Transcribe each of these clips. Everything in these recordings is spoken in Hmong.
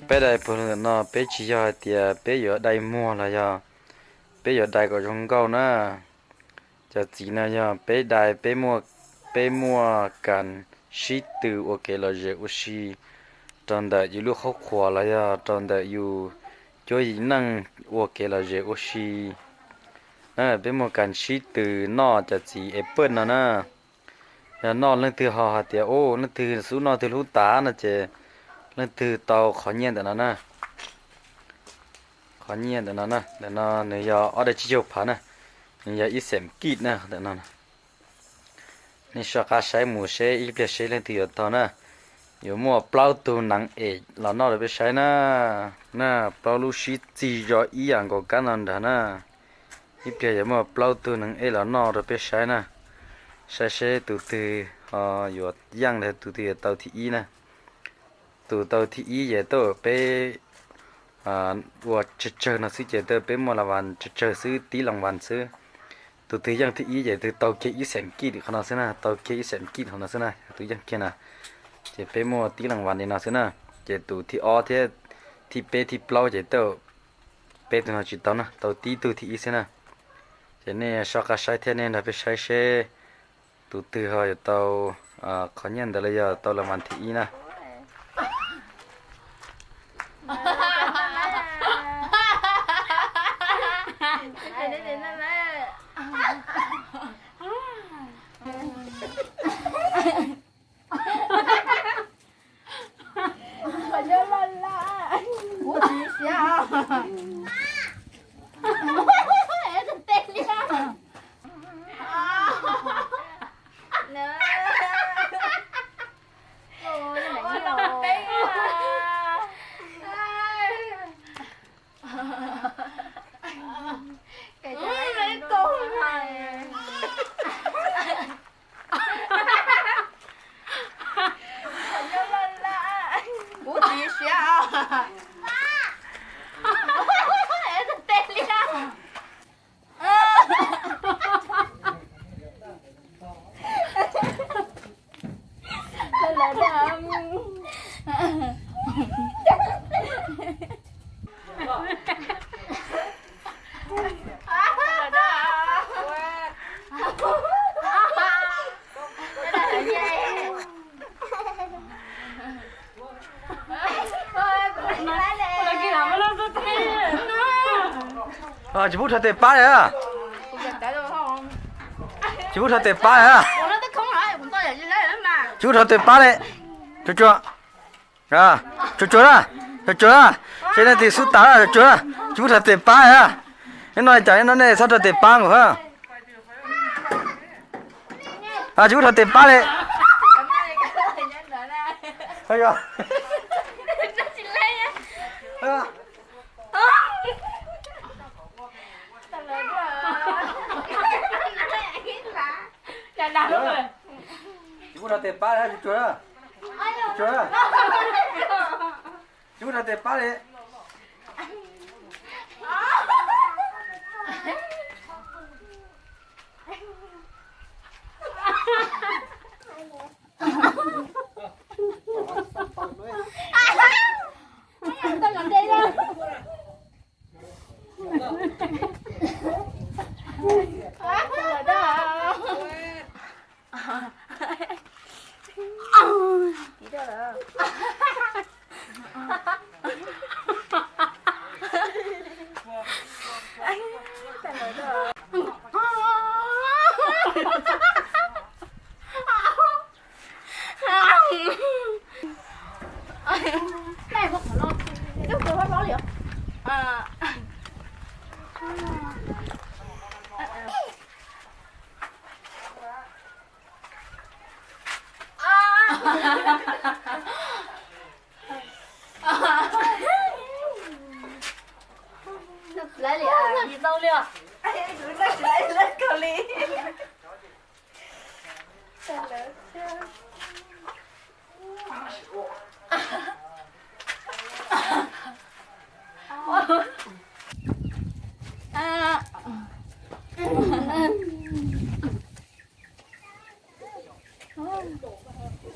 Peb dai puag lug ntawm no peb tsis yog hais tias peb yuav dai muag los yog peb yuav dai kom zoo nkauj na. Cov txiv no yog peb dai, peb muaj kas sib tw ua kev lom zem ua si rau ntawm yus lub qhuab qhuas los yog rau ntawm yus cuab yim neej ua kev lom zem ua si. Peb muaj kas sib tw noj cov txiv apple no na. Yog noj leej twg ho hais tias, u, leej twg xub noj twg hlub tas no ces leej twg tau qhov nyiaj ntawm no na. Qhov nyiaj ntawm no na, ntawm no nws yog ob daim tsib caug phav na, nws yog ib xeem kij na ntawm no. Nej soj qab saib mus seb ib pliag seb leej twg yuav tau na. Yuav muaj plaub tug neev em los noj rau peb saib na. Na, plaub lub sib txig zog ib yam nkaus kab no nrad na. Ib pliag yuav muaj plaub tug neev em los noj rau peb saib na. Saib seb tus twg ho yuav yeej los tus twg yuav tau thib ib na. Tus tau thib ib ces twb peb ua tsawg tsawg no xwb ces twb peb muaj las vas tsawg tsawg xwb, tib las vas xwb. Tus twg yeej thib ib ces twb tau kiag ib xeem kij qhov no xwb na, tau kiag ib xeem kij qhov no xwb na, tus yeej kiag na. Ces peb muaj tib las vas li no xwb na. Ces tus thib ob thiab thib peb thib plaub ces twb peb tug no tsis tau na, tau tib tug thib ib xwb na. Ces nej soj qab saib thiab nej nrog peb saib seb tus twg ho yuav tau qhov nyiaj ntawd los yog tau las vas thib ib na. Kuv tsis siav. Tsis pub rho tes pab li. Tsis pub rho tes pab li. Tsis pub rho tes pab li. Tsuag tsuag, tsuag tsuag na, tsuag tsuag na. Seb leej twg xub tas na, tsuag tsuag na. Tsis pub rho tes pab li. Neb no cas neb no nej txhob rho tes pab nkaus. Tsis pub rho tes pab li. Tsis pub rho tes pab li, tsuag tsuag na. Tsuag tsuag na. Tsis pub rho tes pab li.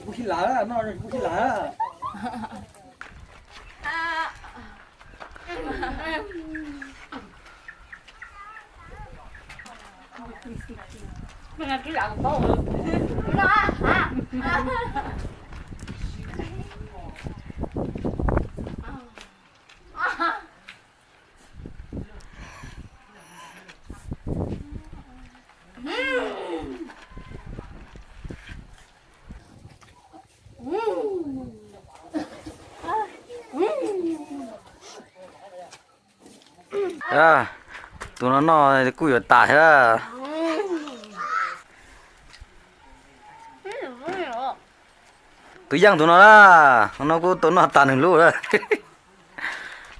Kuv tsis lam, no kuv tsis lam. Tus no noj kuj yuav tas thiab. Tus yeej tus no na, no kuj tau noj tas nws lub lawm.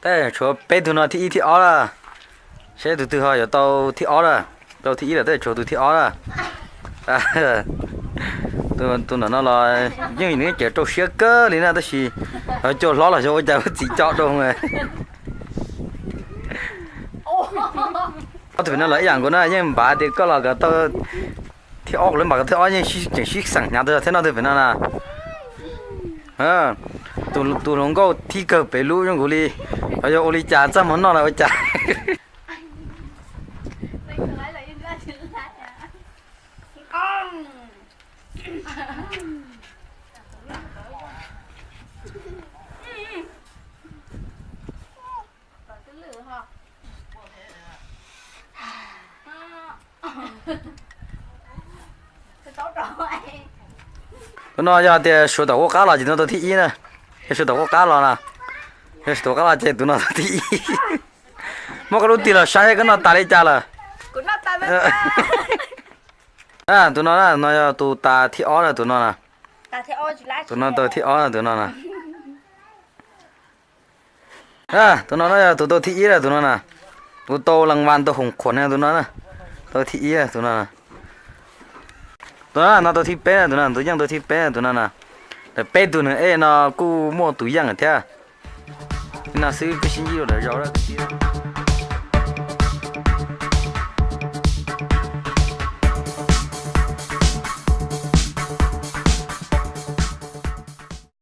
Tej tshuav peb tug no thib ib thib ob lawm. Seb tus twg ho yuav tau thib ob lawm. Tau thib ib lawm tej tshuav tus thib ob lawm. Tus ntawm no los yeej nws ces rau siab kawg li na, tab sis ho cua hlob los xyov ua cas ua txim co dua. Ob tug pem no los ib yam nkaus na, yeej npav tias koj los kom tau thib ob, kuv lub npav kom thib ob yeej tseem sib xeem hnyav tas zog thiab no tus pem no na. Tus hluas nkauj thib kawg pem lub zoo nkaus li, ho yog ua li cas txaj muag noj los ua cas. Tus no yog tias suav tom qub qab los ces tus no tau thib ib na. Yog suav tom qub qab los na, yog suav tom qub qab los ces tus no tau thib ib. Muab koj lub tig los saib koj noj tas li cas lawm. Tus no na, no yog tus tas thib ob na, tus no na. Tus no tau thib ob na, tus no na. Tus no na yog tus tau thib ib na, tus no na. Tus tau las vas tau hoom khuam na, tus no na. Tau thib ib tus no na. Tus no, no tau thib peb na, tus no, tus yeej tau thib peb na, tus no na. Lawv peb tug nws ej no kuj muaj tus yeej thiab. No xwb peb sib ntsib dua lawm zaus lawm.